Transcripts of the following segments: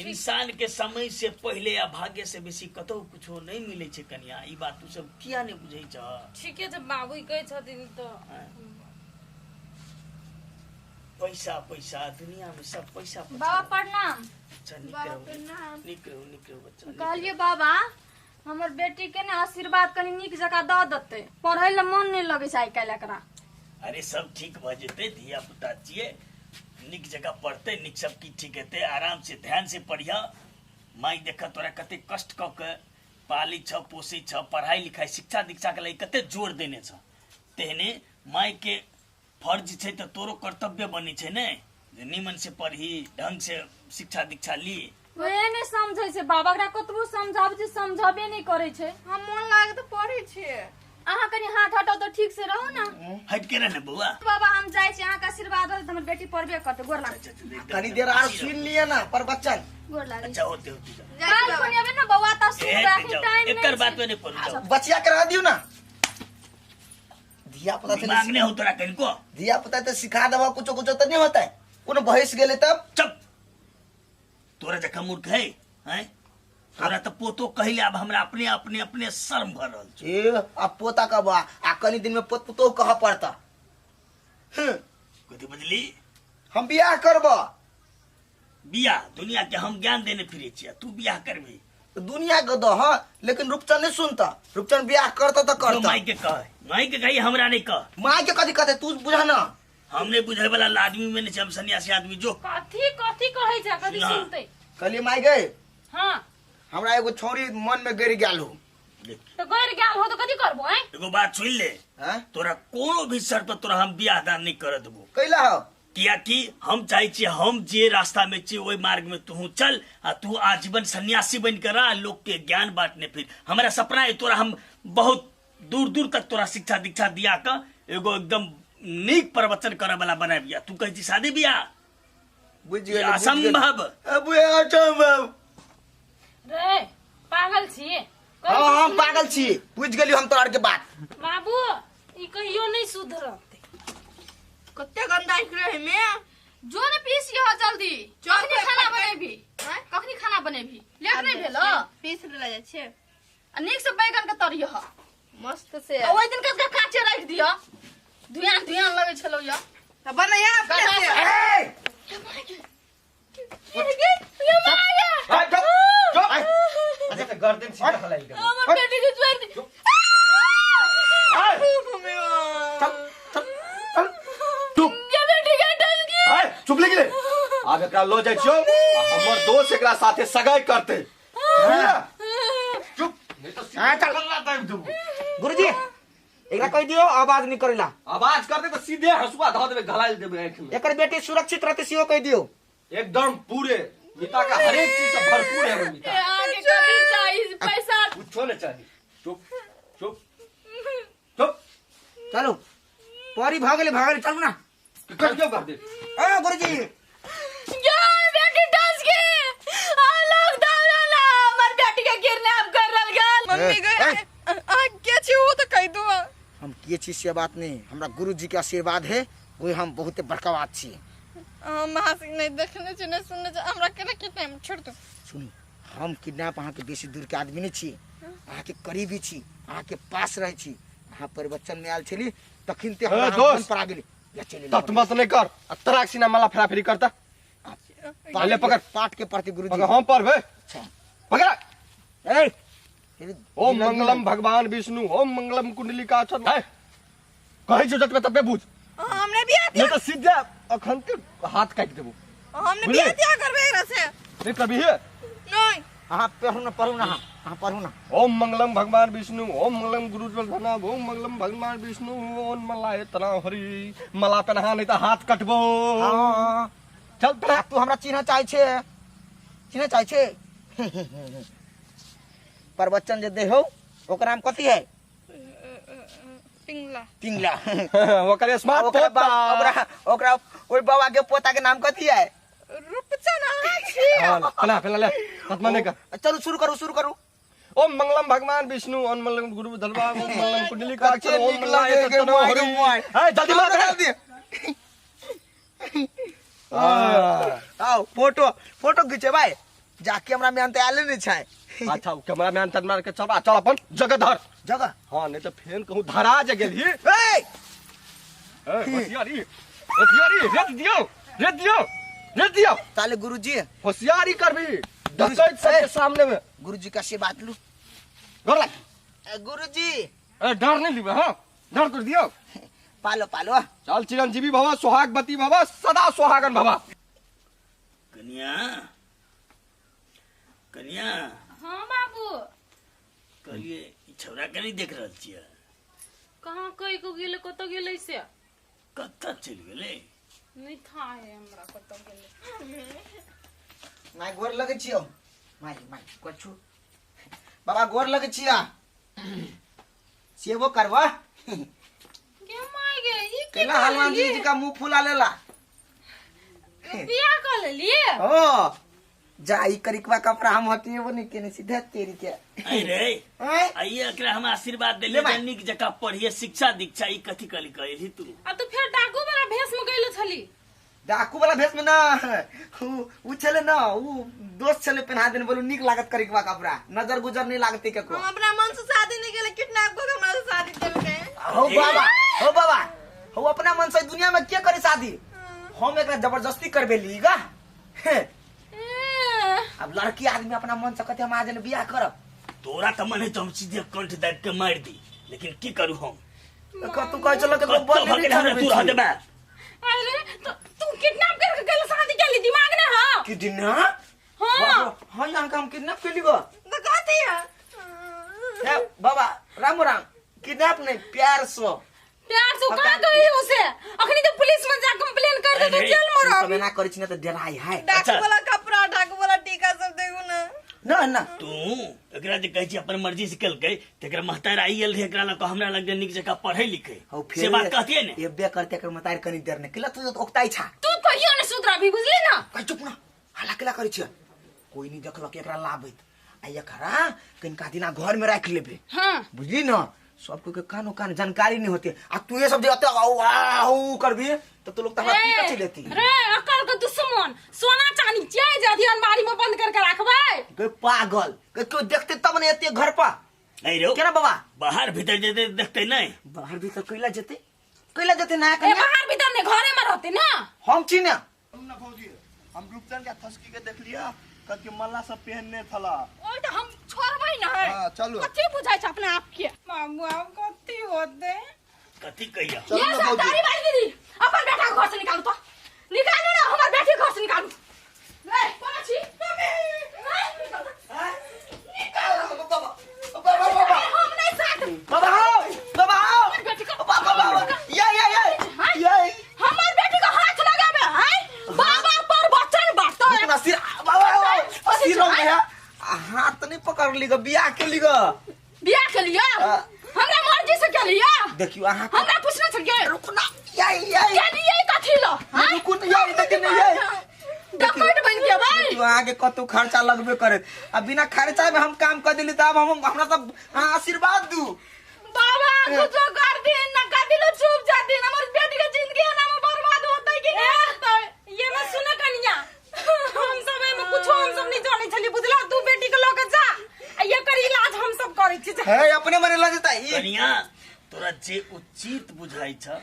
इंसान के समय से पहिले आ भाग्य से बेसी कतौ कुछो नहीं मिले छै कनिया। ई बात तू सब किया नहीं बुझै छ? ठीके छै बाबू, ई कहै छथिन तऽ। पैसा पैसा दुनिया में सब पैसा पर बाबा चलल। प्रणाम। अच्छा, नीक बाबा रहू, प्रणाम। नीक रहू, नीक रहू बच्चा, नीक कहलिए रहू। बाबा, हमर बेटी के ने आशीर्वाद कनि नीक जकाँ दऽ देतै, पढ़ै लए मन नहि लगै छै आइ काल्हि एकरा। अरे सब ठीक भऽ जेतै, धिया पुता छियै, नीक जकाँ पढ़तै, नीक सब किछु ठीक हेतै। आराम से ध्यान से पढ़िह। माइ देख तोरा कते कष्ट कऽ के पालै छ, पोसै छ, पढ़ाई लिखाई शिक्षा दीक्षा के लागि कते जोर देने छ। तेहने माइ के फर्ज छै तऽ तोरो कर्तव्य बनै छै ने जे नीमन से पढ़ी, ढंग से शिक्षा दीक्षा ली। ओहे नहि समझै छै बाबा, एकरा कतबो समझाबै छै समझबे नहि करै छै। हम मोन लागत तऽ पढ़ै छियै। अहाँ कनि हाथ हटाउ तऽ ठीक से रहू ने। हटि के रह ने बौआ। बाबा हम जाइ छी, अहाँके आशीर्वाद रहत तऽ हमर बेटी पढ़बे करतै। गोर लागै। अच्छा, अच्छा, एकदम कनी देर आर खुशी सुनि रहू। लिअ ना प्रवचन। गोर लागै। अच्छा होते होते जाओ। जाइ छी काल्हि बाबा। खुनी अबै ने बौआ तऽ ए, सुनबै, अखन जाओ। टाइम एकर नहि बात छै। में नहीं पड़ू, जाओ। बचिया के रह दियौ ना, धिया पुता दिमाग नहीं हो तोरा कनिको। धिया पुता तो सिखा देबा कुछो कुछो तऽ नहीं होता है, कोनो बहस गेले तब। चुप, तोरा जखन मूर्ख है हैं, तोरा तऽ पोतो कहिले आब हमरा अपने अपने अपने शर्म भऽ रहल छै। ए अब पोता कहबा आ कनी दिन में पोत पुतोह कह पड़ता। कथी बुझली? हम बियाह करब। बियाह दुनिया के हम ज्ञान देने फिरे छियै, तू बियाह करबी? दुनिया के दह, लेकिन रूपचंद नहीं सुनता। रूपचंद बियाह करता तो करता। माई के कह, माई के कही, हमरा नहीं कह। माई के कथी कहते तू बुझा ना। हम नहीं बुझे वाला आदमी में नहीं, हम सन्यासी आदमी जो। कथी कथी कहै छै, कथी ना। सुनतै? कहलिए माई गए। हाँ। हमरा एगो छौरी मन में गड़ गेल हो। देख। तो गड़ गेल हो तो कथी करबो हैं? एगो बात सुन ले। हैं? तोरा कोनो भी शर्त पर तोरा हम बियाह दान नहीं कर देबो। कैला हो? कियाकि हम चाहे छी हम जे रास्ता में छी ओहि मार्ग में तू चल आ तू आजीवन सन्यासी बन कर रह, लोग के ज्ञान बांटने फिर। हमारा सपना है तोरा हम बहुत दूर दूर तक तोरा शिक्षा दीक्षा दिया के एगो एकदम नीक प्रवचन करे वाला बनाबिया। तू कहै छी शादी बियाह? बुझ गेली, बुझ गेली। असंभव। अब असंभव। रे पागल छी? हाँ, हम पागल छी, बुझ गेली हम तोरा के बात। बाबू ई कहियो नहीं सुधरत। कते गंदा निकले है में। जो ने पीस लिह जल्दी। चल कखनी भाई, खाना फटफट। बनेबी? आँय? कखनी खाना बनेबी? लेट नहीं भेल? पीस लेला जाइ छै। आ नीक से बैगन के तरियह मस्त से। आ ओहि दिन के काचे राखि दिअ, धुआं धुआं लगै छलौ या। त बनैया अपने से। ए! चुप, चुप। अच्छा तऽ गर्दन सीधा हलाइ गेल। हमर बेटी के छोड़ दी। चल चल चल चुप। ये बेटी के डर की। ए, चुप लगी ले। आब एकरा लऽ जाइ छियौ आ हमर दोस्त एकरा साथे सगाई करतै। चुप, नहीं तो सीधा हाँ, चल। गल्ला दाबि देबौ। गुरुजी एकरा कहि दियौ आवाज नहीं करेला। आवाज करतै तऽ सीधे हंसुआ धऽ देबै, गलाइ देबै आँखि में। एकर बेटी सुरक्षित रहतै सेहो कहि दियौ। एकदम पूरे मिता का हरेक चीज से भरपूर है मिता। आगे कथी चाही पैसा? कुछो नहीं चाहिए। चुप चुप चुप। चलू परी भऽ गेलै, भऽ गेलै, चलू ना। कर क्यों कर दे? ए गुरुजी। यार बेटी डस के आ लोग दौड़ा ना, हमर बेटी के किडनैप कर रहल गेल। मम्मी गए ए। आ के छी वो तो कह दो। हम के छी से बात नहीं, हमरा गुरुजी के आशीर्वाद है, वही हम बहुत बड़का बात छी। हम अहाँ से नहीं देखने छी नहीं सुनने छी, हमरा केना किडनैप छोड़ दो। सुनू, हम किडनैप अहाँके बेसी दूर के आदमी नहीं छी, अहाँके करीबी छी, अहाँके पास रहै छी। अहाँ परिवचन में आयल छली तखन ते हमरा ए, दोस्त। मन पर आ गेली। या चलि तत मत नहीं कर, आ तराक सीना माला फेरा फेरी करता। पहले पकड़। पाठ के प्रति गुरुजी। पकड़, हम पढ़बे। अच्छा। पकड़। ए, ओम मंगलम भगवान विष्णु ओम मंगलम कुंडलिका चंद्र। ए, कहै छियौ जतबे ततबे बुझ। हमने बियाह नहीं तो सीधे अखन के हाथ काटि देबो। हमने बुझली? बियाह तियाह करबे एकरा से। नहीं करबी हे? नहीं। अहाँ पढ़ू ना, पढ़ू ना, अहाँ पढ़ू ना। ओम मंगलम भगवान विष्णु ओम मंगलम गुरु धना ओम मंगलम भगवान विष्णु ओम मलाय तना हरि मला पेनहा नहीं तो हाथ कटबो। हाँ। चल पेनहा। तू हमरा चिन्ह चाहे छे, चिन्ह चाहे छे। प्रवचन जे दे हो ओकरा नाम कथी है? पिंगला। पिंगला। ओकर स्मार्ट ओकरा पोता। ओकरा ओकरा ओइ बाबा के पोता के नाम कथी है? रूपचन अहाँ छी। हाँ, पेनहा, पेनहा ले। खत्म नहीं कर। चलू शुरू करू, शुरू करू। ओम मंगलम भगवान विष्णु ओम मंगलम गुरु धनवा ओम मंगलम कुंडलिका कच्चे ओम नीक मलाय लगे के तना मोय हरि। के मोय। ए, जल्दी मार, जल्दी। हाँ। आओ फोटो, फोटो खींचे भाई, जा कैमरामैन त आले नै छै। अच्छा कैमरामैन तन मार के चल चल अपन जगह धर जगह। हां नहीं तो फेन कहूं धरा जे गेलही। ए ए होशियारी होशियारी रेत दियो रेत दियो रेत दियो। ताले गुरुजी होशियारी करबी डकैत सबके सामने में। गुरुजी का आशीर्वाद लू। गोर लग गुरुजी। ए डर नहीं लीबे। हां डर कर दियो। पालो पालो चल चिरंजीवी भवा सुहागवती भवा सदा सुहागन भवा। कन्या कन्या। हां बाबू कहलिए ई छौरा के नहीं देख रहल छियै। कहां कई को गेले कत गेले से कत चलि गेले नहीं था है हमरा कत गेले। My गोर लगे छियो। My my कछु बाबा गोर लगे छिया सेवो करवा के my गे ई केला हनुमान जी का मुंह फुला लेला बियाह कर लेलिए। ओ जा ई करिकवा कपड़ा हम हटिए वो नहीं केने सीधा तेरी के। अरे आइए एकरा हम आशीर्वाद देले जे नीक जका पढ़िए शिक्षा दीक्षा ई कथि कली कहली तू। आ तू फेर डाकू वाला भेष में गइलो छली। डाकू वाला भेष में ना उ छले ना उ दोस्त छले पहना देने बोलू नीक लागत करिकवा कपड़ा नजर गुजर नहीं लागते केकरो। हम अपना मन से शादी नहीं केले किडनैप क के हमरा से शादी केलकै। हो बाबा हो बाबा हो अपना मन से दुनिया में के करे शादी। हम एकरा जबरदस्ती करबेली गा। अब लड़की आदमी अपना मन से कहते हम आज बियाह करब। तोरा त मन है तो हम सीधे कंठ दाब के मार दी लेकिन की करू हम। तू कह चल के बोल नहीं तू रह देबा। अरे तो तू किडनैप करके गेल शादी केली दिमाग ना। हां किडनैप? हां हां यहां का हम किडनैप केली गो तो कहती है ए बाबा राम राम किडनैप नहीं प्यार सो प्यार से कहां गई उसे अखनी तो पुलिस में जा कंप्लेन कर दे तो जेल में रह। तबे ना करै छी ना त डराई है। डाकू वाला कपड़ा डाकू वाला टीका सब देखू ना ना ना तू एकरा जे कहै छी अपन मर्जी से केलकै त एकरा महतार आई गेल रहे एकरा ल हमरा लग जे नीक जगह पढ़ै लिखै से बात कहतिए ने। एबे करते एकर महतार कनी देर ने केला तू ओकताई छा तू कहियो ने सुधरबी बुझली ना। कह चुप ना हल्ला केला करै छी कोई नहीं देखलक एकरा लाबैत आ एकरा कनिका दिना घर में राख लेबे। हां बुझली ना सब कोई के कानो कान जानकारी नहीं होते आ तू ये सब जे अते आऊ करबी तो तू लोग त हमरा पीछे चल लेती। रे अकल के दुश्मन सोना चांदी चाहे जादी अलमारी में बंद करके रखबे के पागल के कोई देखते तब ने एते घर पर नहीं रे केना बाबा बाहर भीतर जेते देखते नहीं बाहर भीतर कैला जेते कैला जेते ना ए बाहर भीतर ने घरे में रहते ना हम छी ना। हम ना भौजी हम रूपचंद के थसकी के देख लिया कथि मल्ला सब पहनने थला ओइ त हम छोड़बै ना है। हां चलो कथि बुझाय छ अपना आप के मामू आप कथि होते कथि कहिया ये सरकारी बाई दीदी अपन बेटा के घर से निकालू तो निकालू ना हमर बेटी घर से निकालू। ए कोना छी निकाल बाबा बाबा बाबा हम नहीं साथ बाबा आओ बाबा आओ बेटी को बाबा बाबा या या या या हमर बेटी को हाथ लगाबे हैं बाबा पर बचन बाटो रुकना सिर बाबा सिर हो गया हाथ नहीं पकड़ ली ग बियाह के ली ग बियाह के लिया हमरा मर्जी से के लिया देखियो अहां हमरा पूछना छ के रुकना या या के लिए कथि ल रुकू न या देख नहीं या डकैत बन के भाई तू आगे कतौ खर्चा लगबे करे आ बिना खर्चा में हम काम कर देली त अब हम हमरा सब आशीर्वाद दू बाबा कुछ कर दे ना कर दिलो चुप जा दे हमर बेटी के जिंदगी ना में बर्बाद होतै कि नहीं होतै। ये ना सुन कनिया हम सब एमे कुछो हम सब नहीं जानै छली बुझला तू बेटी के लऽ के जा आ एकर इलाज हम सब करै छी। हे अपने मने ल जता ई कनिया तोरा जे उचित बुझाई छ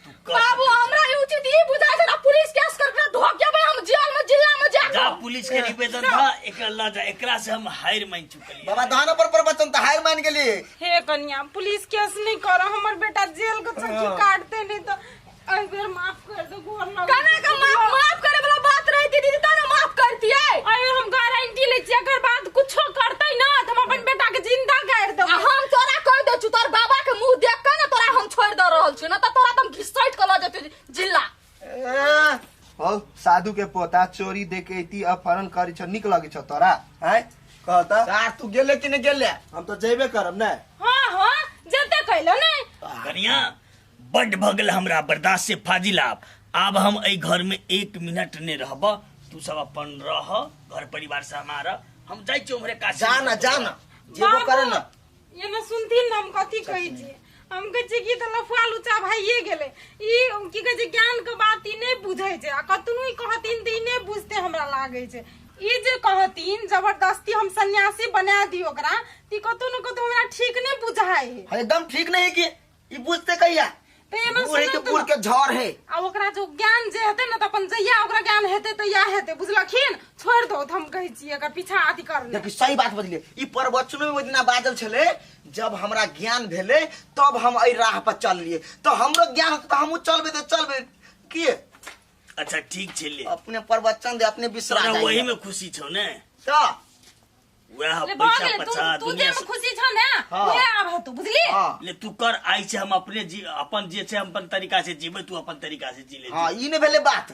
तू कर। बाबू हमरा ई उचित ई बुझाई छ ना पुलिस केस करके धोकेबै हम जेल में जिला में जा जा पुलिस के निवेदन था एकरा ल जा एकरा से हम हार मान चुकलिए। बाबा धान पर बचन त हार मान गेली। हे कनिया पुलिस केस नहीं कर हमर बेटा जेल के चक्की काटते नहीं तो एहि बेर माफ कर दो गोर लग कना के माफ माफ करे वाला बात रही दीदी त ना माफ करतियै। अरे हम गारंटी लै छी अगर बात कुछो करतै ना त हम अपन बेटा के जिंदा गाड़ देबै। आ हम तोरा कह दै छु तोर बाबा के मुंह देख के ना तोरा हम छोड़ द रहल छु ना त तोरा त हम घिसैट के ल जेतै जिला। हो साधु के पोता चोरी डकैती अपहरण करी छ निक लगे छ तोरा हैं कहता सार तू गेले कि नहीं गेले? हम तो जेबे करब ने। हां हां जेते कहलो ने कनिया बड भगल हमरा बर्दाश्त से फाजिल। आब हम एहि घर में 1 मिनट नहीं रहब, तू सब अपन रह घर परिवार से हमारा, हम जाइ छी उम्हरे काशी। जाना जाना जेबो करे ना। ये ना सुनथिन ना हम कथी कहै छी। हम कहै छी कि त लफुआ लुचा भाइये गेलै, ई की कहै छै ज्ञान के बात ई नहि बुझै छै आ कतनो ई कहथिन त ई नहि बुझतै हमरा लागै छै। ई जे कहतीन जबरदस्ती हम सन्यासी बना दी ओकरा ती कतो न कतो हमरा ठीक नहीं बुझाए है। हाँ, एकदम ठीक नहीं है कि ई बुझते कहिया तो एना बूढ़ है सुनत के बूढ़ न। के झड़ है। आ ओकरा जो ज्ञान जे हेतै न त अपन जहिया ओकरा ज्ञान हेतै तहिया हेतै, बुझलखिन? छोड़ि दो, हम कहै छी एकर पीछा अथी कर। देखी सही बात बजलियै, ई प्रवचनो में ओहि दिना बाजल छलै, जब हमरा ज्ञान भेलै तब हम एहि राह पर चललियै, तो हमरो ज्ञान होतै तऽ हमहूँ चलबै तऽ चलबै की। अच्छा ठीक छै, ले अपने प्रवचन दे अपने बिसरा तोरा जाइए। वही में खुशी छौ ने? तऽ वएह ले भऽ पैसा गेलै, तू पछा तू जे दुनिया में खुशी छौ ने हाँ। उहे आब हेतौ, बुझली? हाँ। ले तू कर, आइ छै हम अपने जी अपन जे छै हम अपन तरीका से जीबै, तू अपन तरीका से जी ले। हाँ, ई नहि भेलै बात।